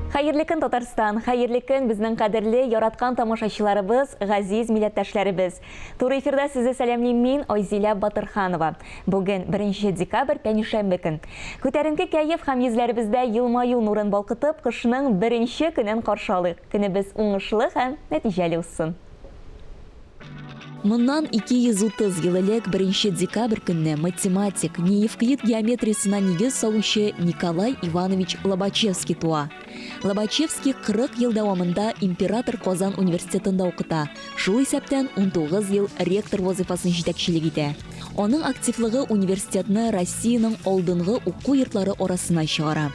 Хәерле көн, Татарстан! Хәерле көн, безнең кадерле, яраткан тамашачыларыбыз, газиз милләттәшләребез! Туры эфирда сезне сәламлим мин, Айзилә Батырханова. Бүген, 1 декабрь, пәнҗешәмбе көн. Күтәренке кәеф һәм йөзләребездә елмаю нурын балкытып, кышның беренче көнен каршы алыйк. Көнебез уңышлы һәм нәтиҗәле узсын! Моннан 230 ел элек, беренче декабрь көнне, математик, неевклид геометриясенә нигез салучы Николай Иванович Лобачевский туа. Лобачевский 40 ел дәвамында Император Казан университетында укыта, шул исәптән 19 ел ректор вазыйфасын җитәкчелек итә. Аның активлыгы университетны Россиянең алдынгы уку йортлары арасына чыгара.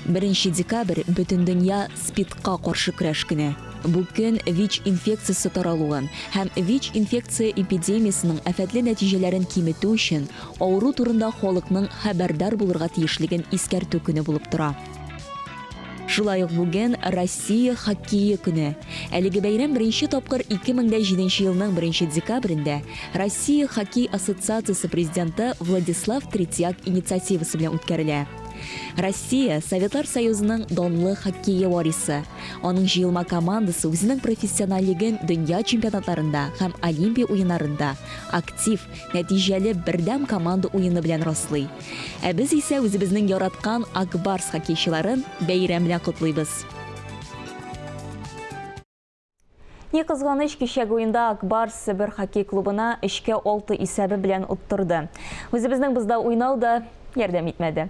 Беренче декабрь, Бөтендөнья СПИДка каршы көрәш көне. Бу көн ВИЧ инфекциясе таралуын һәм ВИЧ-инфекция эпидемиясенең афәтле нәтиҗәләрен киметү өчен авыру турында халыкның хәбәрдар булырга тиешлеген искәртү көне булып тора. Шулай ук бүген Россия хоккее көне. Әлеге бәйрәм беренче тапкыр 2007 елның беренче декабрендә Россия хоккей ассоциациясе президенты Владислав Третьяк инициативасы белән үткәрелә. Россия, Советлар Союзының данлы хоккее варисы. Аның җыелма командасы үзенең профессиональлеген дөнья чемпионатларында һәм Олимпия уеннарында актив, нәтиҗәле бердәм команда уены белән раслый. Ә без исә үзебезнең яраткан Ак Барс хоккейчыларын бәйрәм белән котлыйбыз! Ни кызганыч, кичәге уенда Ак Барс Себер хоккей клубына 3-кә 6 исәбе белән оттырды. Үзебезнең бозда уйнау да ярдәм итмәде.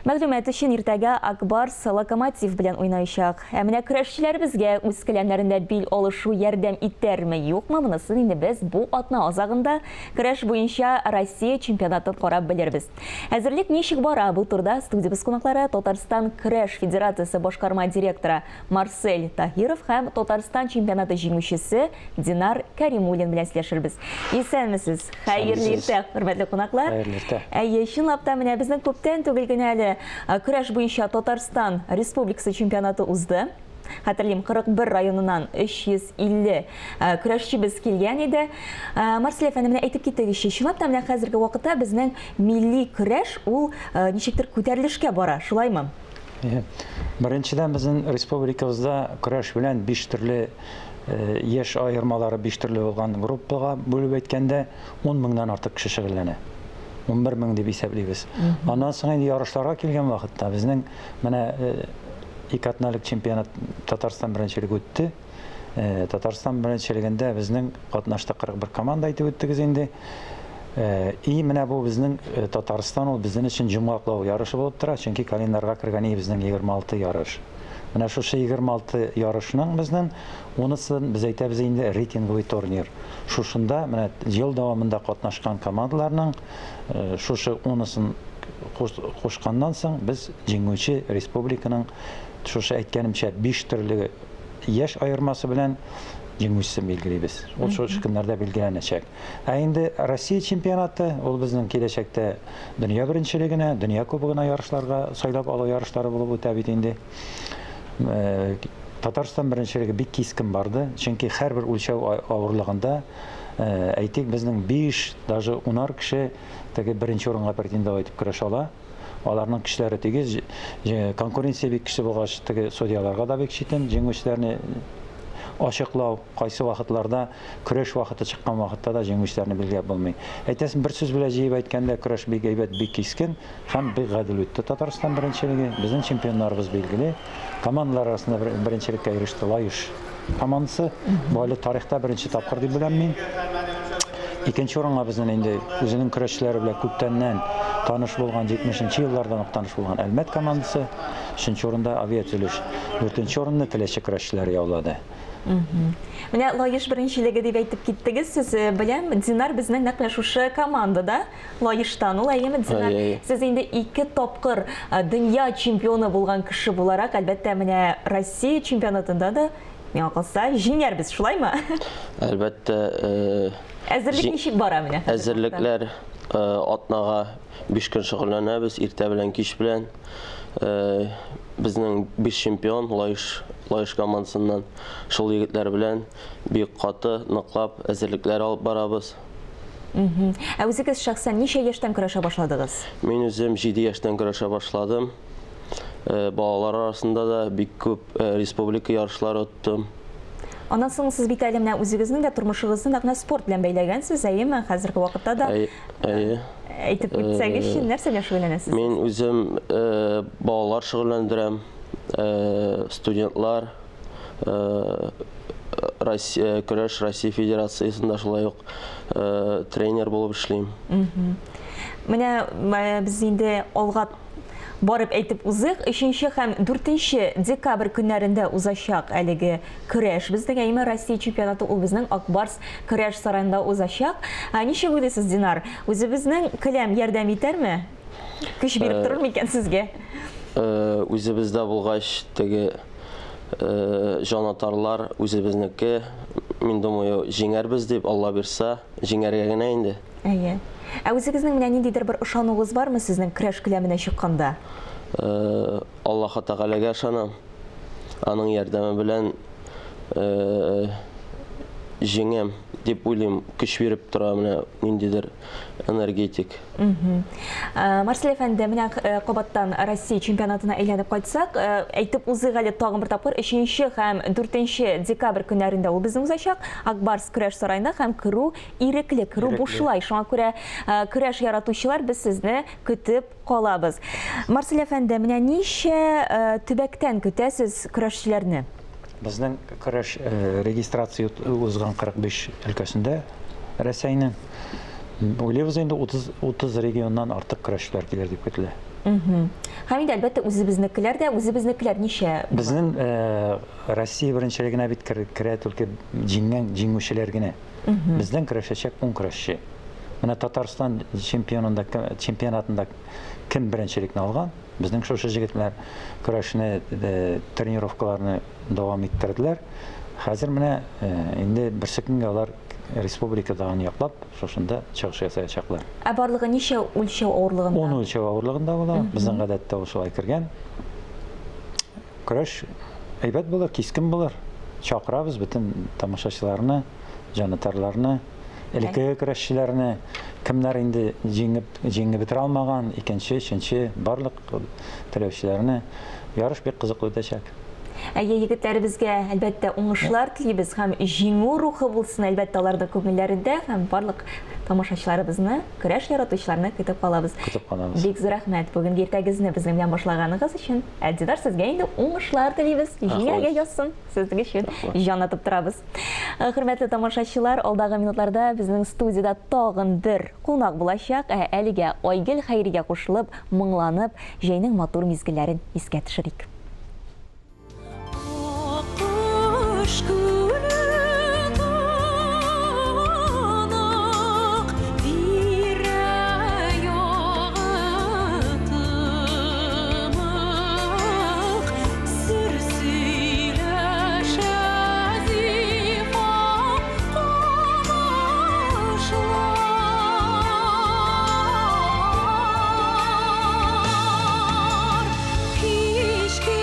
Мәгълүмат өчен, иртәгә Ак Барс Локомотив белән уйнаячак. Ә менә көрәшчеләребезгә үз келәмнәрендә бил алышу ярдәм итәрме, юкмы, монысын инде без бу атна азагында көрәш буенча Россия чемпионатын карап белербез. Әзерлек ничек бара? Бу турыда студиябез кунаклары Татарстан көрәш федерациясе башкарма директоры Марсель Таһиров һәм Татарстан чемпионаты җиңүчесе Динар Кәримуллин белән сөйләшербез. Исәнмесез! Хәерле иртә, хөрмәтле кунаклар! Хәерле иртә! Әйе, чынлап та менә безнең күптән түгел генә әле көрәш буенча Татарстан Республикасы чемпионаты узды. Хәтерлим, 41 районыннан 350 көрәшчебез килгән иде. Марсель әфәнде, менә әйтеп китегезче, чынлап та менә хәзерге вакытта безнең милли көрәш ул ничектер күтәрелешкә бара, шулаймы? Беренчедән, безнең республикабызда көрәш белән биш төрле э, яшь аермалары биш төрле булган группага бүлеп әйткәндә, 10 меңнән артык кеше шөгыльләнә. 11 мең дип исәплибез. Аннан соң инде ярышларга килгән вакытта безнең менә э, ике атналык чемпионат Татарстан беренчелеге үтте. Э, Татарстан беренчелегендә безнең катнашты 41 команда әйтеп үттегез инде. Э, и менә бу безнең э, Татарстан ул безнең өчен йомгаклау ярышы булып тора, чөнки календарьга кергән и безнең 26 ярыш. Менә шушы 26 ярышның безнең унысын без әйтәбез инде рейтинговый турнир. Шушында менә ел дәвамында катнашкан командаларның шушы унысын кушканнан соң без җиңүче республиканың шушы әйткәнемчә биш төрле яшь аермасы белән җиңүчесен билгелибез. Ул шушы көннәрдә билгеләнәчәк. Ә инде Россия чемпионаты, ул безнең киләчәктә дөнья беренчелегенә, дөнья кубогына ярышларга сайлап алу ярышлары булып үтә бит инде. Э, Татарстан беренчелеге бик кискен барды, чөнки һәрбер үлчәү авырлыгында, э, әйтик, безнең 5, даже 10 кеше теге беренче урынга претендовать итеп көрәшә ала. Аларның көчләре тигез, конкуренция бик көчле булгач, теге судьяларга да бик читен җиңүчеләрне ачыклау, кайсы вакытларда көрәш вакыты чыккан вакытта да җиңүчеләрне билгеләп булмый. Әйтәсең, бер сүз белән җыеп әйткәндә, көрәш бик әйбәт, бик кискен һәм бик гадел үтте Татарстан беренчелеге. Безнең чемпионнарыбыз билгеле. Командалар арасында беренчелеккә иреште Лаеш командасы. Бу әле тарихта беренче тапкыр дип беләм мин. Икенче урынга безнең инде үзенең көрәшчеләре белән күптәннән таныш булган, 70 нче еллардан ук таныш булган Әлмәт командасы. Өченче урында Авиатөзелеш. Дүртенче урынны Теләче көрәшчеләре яулады. Менә Лаеш беренчелеге дип әйтеп киттегез сез. Э, беләм, Динар безнең нәкъ менә шушы командада. Лаештан ул, әйеме, Динар? Сез инде ике тапкыр э, дөнья чемпионы булган кеше буларак, әлбәттә, менә Россия чемпионатында да Миңа калса, җиңәрбез, шулаймы? Әлбәттә. Э, Әзерлек ничек бара менә? Әзерлекләр э, атнага 5 көн шөгыльләнәбез, иртә белән, кич белән. Э, безнең 5 чемпион Лаеш, Лаеш командасыннан шул егетләр белән бик каты, ныклап әзерлекләр алып барабыз. Ә үзегез шәхсән ничә яшьтән көрәшә башладыгыз? Мин үзем 7 яшьтән көрәшә башладым. Балалар арасында да бик күп республика ярышлары оттым. Аннан соң сез бит әле менә үзегезнең дә тормышыгызны нәкъ менә спорт белән бәйләгәнсез, әйеме? Хәзерге вакытта да. Әйе. Әйтеп үтсәгезче, нәрсә белән шөгыльләнәсез? Мин үзем балалар шөгыльләндерәм, студентлар, Россия, көрәш Россия Федерациясендә шулай ук тренер булып эшлим. Менә без инде алга барып әйтеп узыйк, 3 һәм 4 декабрь көннәрендә узачак әлеге көрәш безнең, әйме, Россия чемпионаты ул безнең Ак Барс көрәш сараенда узачак. Ә ничек уйлыйсыз, Динар, үзебезнең келәм ярдәм итәрме? Көч биреп торыр микән сезгә? Үзебездә булгач, теге җанатарлар үзебезнеке, мин думаю, җиңәрбез дип, Алла бирса, җиңәргә генә инде. Әйе. Ә үзегезнең менә ниндидер бер ышануыгыз бармы сезнең көрәш келәменә чыкканда? Аллаһы Тәгаләгә ышанам. Аның ярдәме белән җиңәм дип уйлыйм. Көч биреп тора менә ниндидер энергетик. Марсель әфәнде, менә кабаттан Россия чемпионатына әйләнеп кайтсак, әйтеп узыйк әле тагын бер тапкыр, 3 һәм 4 декабрь көннәрендә ул безнең узачак Ак Барс көрәш сараенда һәм керү Ирекле, керү бушлай. Шуңа күрә көрәш яратучылар, без сезне көтеп калабыз. Марсель әфәнде, менә ничә төбәктән көтәсез көрәшчеләрне? Безнең көрәш регистрация узган 45 өлкәсендә Рәсәйнең. Уйлыйбыз инде 30, 30 регионнан артык көрәшчеләр килер дип көтелә. Һәм инде, әлбәттә, үзебезнекеләр дә, үзебезнекеләр ничә? Безнең Россия беренчелегенә бит керә только җиңгән җиңүчеләр генә. Бездән көрәшәчәк ун көрәшче. Менә Татарстан чемпионында, чемпионатында кем беренчелекне алган? Безнең шушы җегетләр көрәшне, тренировкаларны дәвам иттерделәр. Хәзер менә инде берсе көнгә алар республика данын яклап, шушында чыгыш ясаячаклар. Ә барлыгы ничә үлчәү авырлыгында? Ун үлчәү авырлыгында була. Безнең гадәттә ул шулай кергән. Көрәш әйбәт булыр, кискен булыр. Чакырабыз бөтен тамашачыларны, җанатарларны, элеккеге көрәшчеләрне, кемнәр инде җиңеп, җиңеп бетерә алмаган, икенче, өченче, барлык теләүчеләрне. Ярыш бик кызыклы үтәчәк. Әйе, егетләребезгә, әлбәттә, уңышлар телибез һәм җиңү рухы булсын, әлбәттә, аларның күңелләрендә һәм барлык тамашачыларыбызны, көрәш яратучыларны көтеп калабыз. Көтеп калабыз. Бик зур рәхмәт бүгенге иртәгезне безнең белән башлаганыгыз өчен. Ә Дидар, сезгә инде уңышлар телибез. Җиңәргә язсын. Сезнең өчен җан атып торабыз. Хөрмәтле тамашачылар, алдагы минутларда безнең студиядә тагын бер кунак булачак. Ә әлегә Айгөл Хәйригә кушылып, моңланып, җәйнең матур мизгелләрен искә төшерик. Аккош күле тонык, тирә-ягы тымык, Сер сөйләшә зифа камышлар. Кичке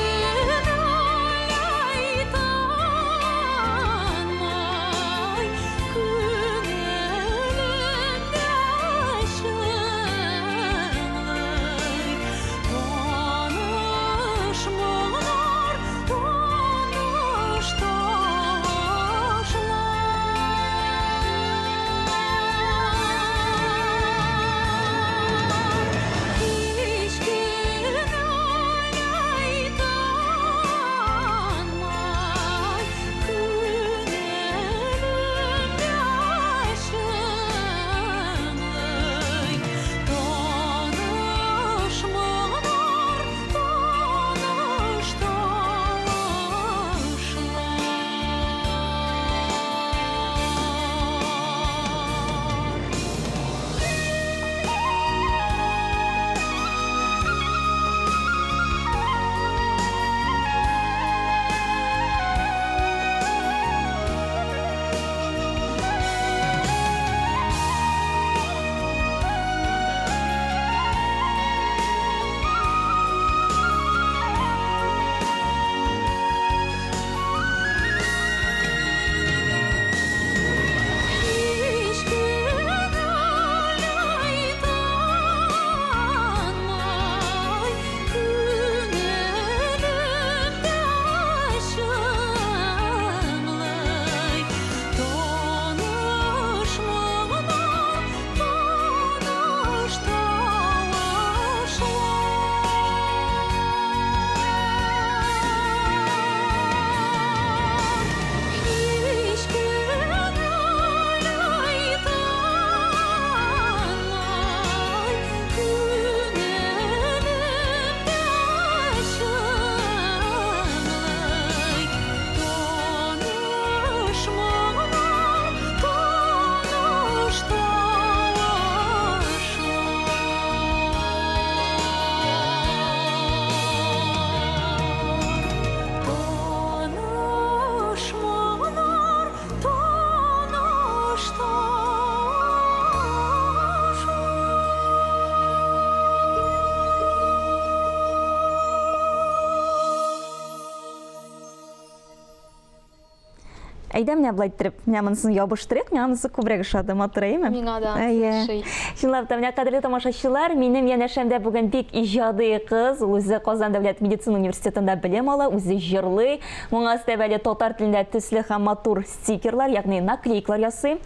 Әйдә менә болай иттереп, менә монысын ябыштырыйк, миңа монысы күбрәк ошады, матур, әйеме? Миңа да ошый. Чынлап та, менә кадерле тамашачылар, минем янәшәмдә бүген бик иҗади кыз, ул үзе Казан дәүләт медицина университетында белем ала, үзе җырлый, моңа өстәп әле татар телендә төсле һәм матур стикерлар, ягъни наклейкалар ясый.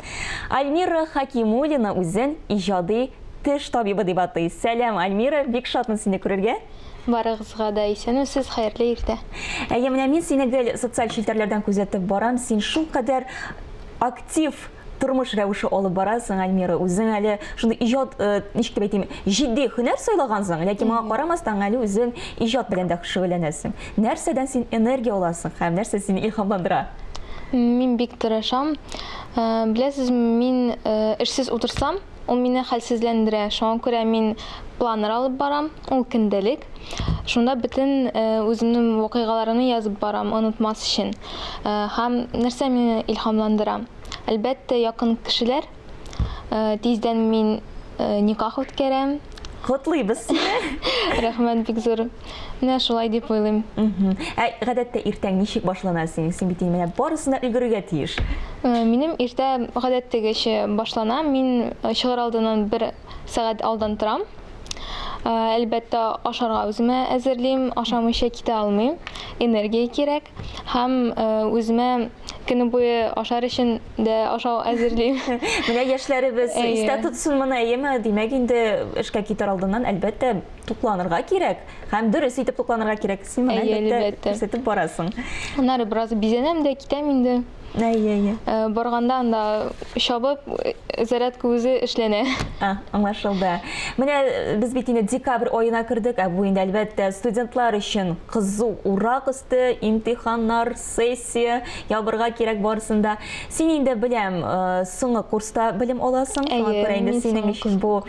Альмира Хакимуллина үзен иҗади теш табибы дип атый. Сәлам, Альмира, бик шатмын сине күрергә. Барыгызга да исәнмесез, хәерле иртә. Әйе, менә мин сине гел социаль челтәрләрдән күзәтеп барам. Син шулкадәр актив тормыш рәвеше алып барасың, Альмира. Үзең әле шундый иҗат, э, ничек дип әйтим, җитди һөнәр сайлагансың, ләкин моңа карамастан әле үзең иҗат белән дә шөгыльләнәсең. Нәрсәдән син энергия аласың һәм нәрсә сине илһамландыра? Мин бик тырышам. Э, беләсез, мин э, эшсез утырсам, Ул мине хәлсезләндерә. Шуңа күрә мин планер алып барам, ул көндәлек. Шунда бөтен үземнең вакыйгаларымны язып барам, онытмас өчен. Һәм нәрсә мине илһамландыра? Әлбәттә, якын кешеләр. Тиздән мин никах үткәрәм. Котлыйбыз сине! Рәхмәт бик зур. Менә шулай дип уйлыйм. Ә гадәттә иртәң ничек башлана синең? Син бит инде менә барысына өлгерергә тиеш. Минем иртә гадәттәгечә башлана. Мин чыгар алдыннан бер сәгать алдан торам. Әлбәттә, ашарга үземә әзерлим, ашамыйча китә алмыйм. Энергия кирәк. Һәм үземә көне буе ашар өчен дә ашау әзерлим. Менә яшьләребез истә тотсын моны, әйеме? Димәк, инде эшкә китәр алдыннан, әлбәттә, тукланырга кирәк. Һәм дөрес итеп тукланырга кирәк. Син моны әлбәттә күрсәтеп барасың. Аннары бераз бизәнәм дә китәм инде. Әйе, әйе. Э, барганда анда чабып, э, зарядка үзе эшләнә. А, аңлашылды. Менә э, без бит инде декабрь аена кердек, ә бу инде әлбәттә студентлар өчен кызу урак өсте, имтиханнар, сессия ябырга кирәк барысын да. Син инде беләм, соңгы курста белем аласың, шуңа күрә инде синең өчен бу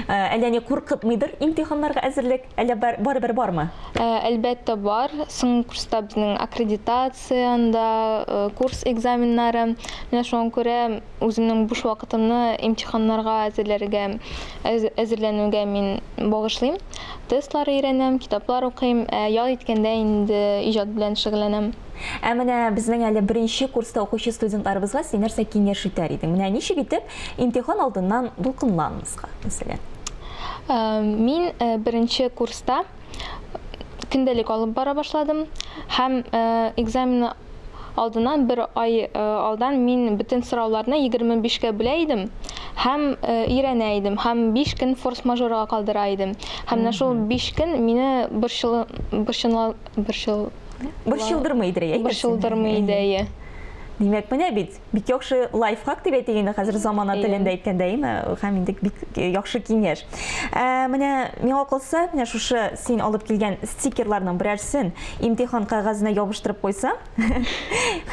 әллә ни куркытмыйдыр имтиханнарга әзерлек, әллә барыбер бармы? Әлбәттә бар. Соңгы курста безнең аккредитация анда, курс экзаменнары. Менә шуңа күрә үземнең буш вакытымны имтиханнарга әзерләргә, әзерләнүгә мин багышлыйм. Тестлар өйрәнәм, китаплар укыйм. Ә ял иткәндә инде иҗат белән шөгыльләнәм. Ә менә безнең әле беренче курста укучы студентларыбызга син нәрсә киңәш итәр идең? Менә ничек итеп имтихан алдыннан дулкынланмаска, мәсәлән? Мин беренче курста көндәлек алып бара башладым һәм экзамен алдыннан бер ай алдан мин бөтен сорауларны 25-кә бүлә идем һәм өйрәнә идем һәм 5 көн форс-мажорга калдыра идем. Һәм менә шул 5 көн мине борчыл борчыл борчыл борчылдырмый иде, әйе? Борчылдырмый иде, әйе. Димәк, менә бит Бик яхшы лайфхак дип әйтик инде хәзер замана телендә әйткәндә, әйеме? Һәм инде бик яхшы киңәш. Ә, менә миңа калса, менә шушы син алып килгән стикерларның берәрсен имтихан кәгазенә ябыштырып куйсаң,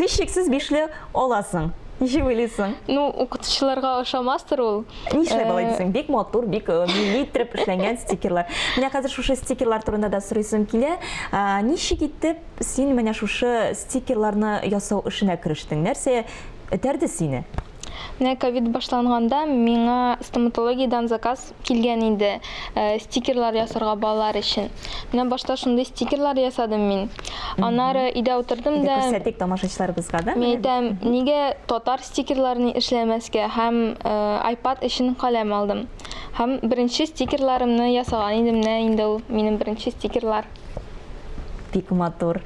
һичшиксез бишле аласың. Ничек уйлыйсың? Ну, укытучыларга ошамастыр ул. Нишләп алай дисең? Бик матур, бик милли иттереп эшләнгән стикерлар. Менә хәзер шушы стикерлар турында да сорыйсым килә. Ничек итеп Син менә шушы стикерларны ясау эшенә керештең. Нәрсә этәрде сине? Менә ковид башланганда миңа стоматологиядән заказ килгән иде, стикерлар ясарга балалар өчен. Менә башта шундый стикерлар ясадым мин. Аннары өйдә утырдым да. Күрсәтик тамашачыларыбызга да. Мин әйтәм, нигә татар стикерларын эшләмәскә һәм iPad өчен каләм алдым. Һәм беренче стикерларымны ясаган идем, менә инде ул минем беренче стикерлар. Бик матур.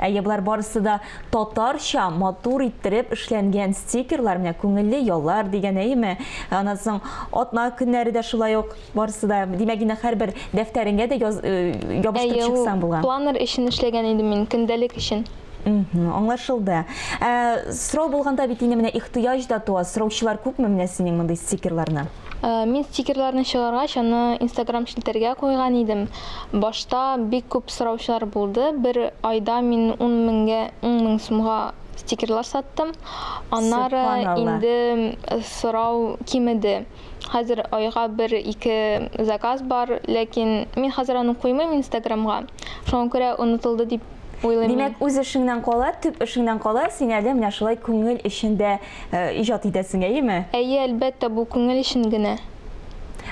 Әйе, болар барысы да татарча матур иттереп эшләнгән стикерлар, менә күңелле яллар дигән, әйеме? Аннан соң атна көннәре дә шулай ук барысы да. Димәк, инде һәрбер дәфтәреңә дә яз, ябыштырып Әйе, ул чыксаң булган. планер өчен эшләгән идем мин, көндәлек өчен. Аңлашылды. Ә, сорау булганда бит инде менә ихтыяҗ да туа. Сораучылар күпме менә синең мондый стикерларны? Мин стикерларны чыгаргач, аны Инстаграм челтәргә куйган идем. Башта бик күп сораучылар булды. Бер айда мин 10 меңгә, 10 мең сумга стикерлар саттым. Аннары инде сорау кимеде. Хәзер айга бер-ике заказ бар, ләкин мин хәзер аны куймыйм Инстаграмга. Шуңа күрә онытылды дип уйлыйм. Димәк, үз эшеңнән кала, төп эшеңнән кала, син әле менә шулай күңел өчен дә иҗат итәсең, әйеме? Әйе, әлбәттә, бу күңел өчен генә.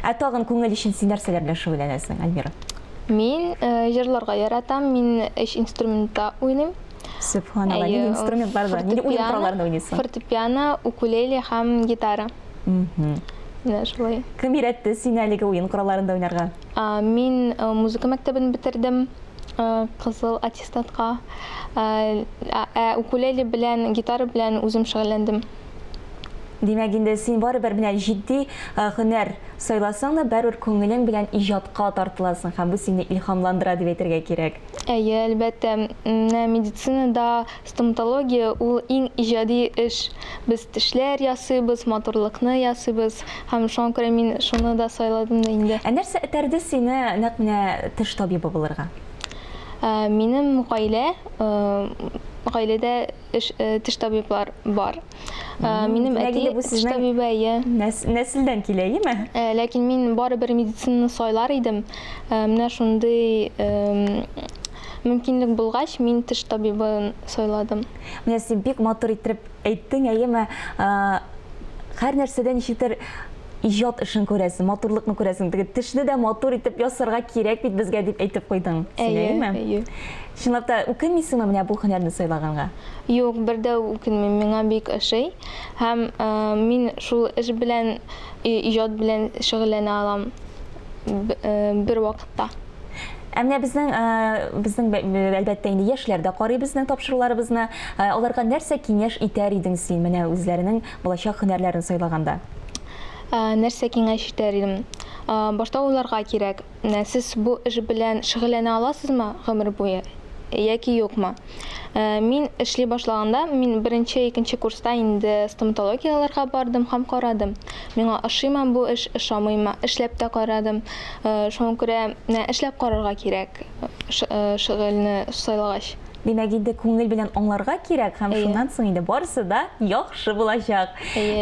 Ә тагын күңел өчен син нәрсәләр белән шөгыльләнәсең, Альмира? Мин җырларга яратам, мин өч инструментта уйныйм. Сөбханалла, нинди инструментларда, нинди уен коралларында уйныйсың? Фортепиано, укулеле һәм гитара. Менә шулай. Кем өйрәтте сине әлеге уен коралларында уйнарга? Мин музыка мәктәбен бетердем кызыл аттестатка. Ә укулеле белән, гитара белән үзем шөгыльләндем. Димәк, инде син барыбер менә җитди һөнәр сайласаң да, барыбер күңелең белән иҗатка тартыласың һәм бу сине илһамландыра дип әйтергә кирәк. Әйе, әлбәттә. Менә медицинада стоматология ул иң иҗади эш. Без тешләр ясыйбыз, матурлыкны ясыйбыз һәм шуңа күрә мин шуны да сайладым да инде. Ә нәрсә этәрде сине нәкъ менә теш табибы булырга? Минем гаилә, гаиләдә эш, теш табиблар бар. Минем әти теш табибы, әйе. Нәселдән килә, әйеме? Ләкин мин барыбер медицинаны сайлар идем. Менә шундый мөмкинлек булгач, мин теш табибын сайладым. Менә син бик матур иттереп әйттең, әйеме? Һәр нәрсәдә ничектер иҗат эшен күрәсең, матурлыкны күрәсең. Теге тешне дә матур итеп ясарга кирәк бит безгә дип әйтеп куйдың. Син, әйеме? Әйе. Чынлап та, үкенмисеңме менә бу һөнәрне сайлаганга? Юк, бер дә үкенмим, миңа бик ошый. Һәм мин шул эш белән, иҗат белән шөгыльләнә алам бер вакытта. Ә менә безнең, безнең әлбәттә инде яшьләр дә карый безнең тапшыруларыбызны. Аларга нәрсә киңәш итәр идең син, менә үзләренең булачак һөнәрләрен сайлаганда? Нәрсә киңәш итәр идем? Башта уйларга кирәк. Менә сез бу эш белән шөгыльләнә аласызмы гомер буе яки юкмы? Мин эшли башлаганда, мин беренче, икенче курста инде стоматологияләргә бардым һәм карадым. Миңа ошыймы бу эш, ошамыймы? Эшләп тә карадым. Шуңа күрә менә эшләп карарга кирәк шөгыльне сайлагач. Димәк, инде күңел белән аңларга кирәк һәм шуннан соң инде барысы да яхшы булачак.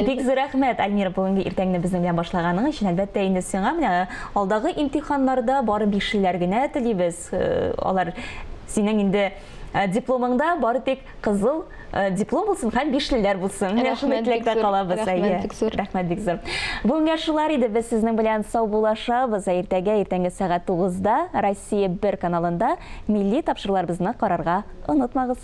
Бик зур рәхмәт, Альмира, бүгенге иртәңне безнең белән башлаганың өчен. Әлбәттә, инде сиңа менә алдагы имтиханнарда бары бишлеләр генә телибез. Алар синең инде дипломыңда бары тик кызыл диплом булсын һәм бишлеләр булсын. Менә шундый теләктә калабыз. Рәхмәт бик зур. Рәхмәт бик зур. Бүгенгә шулар иде. Без сезнең белән саубуллашабыз. Ә иртәгә иртәнге сәгать 9-да Россия 1 каналында Милли тапшыруларыбызны карарга онытмагыз!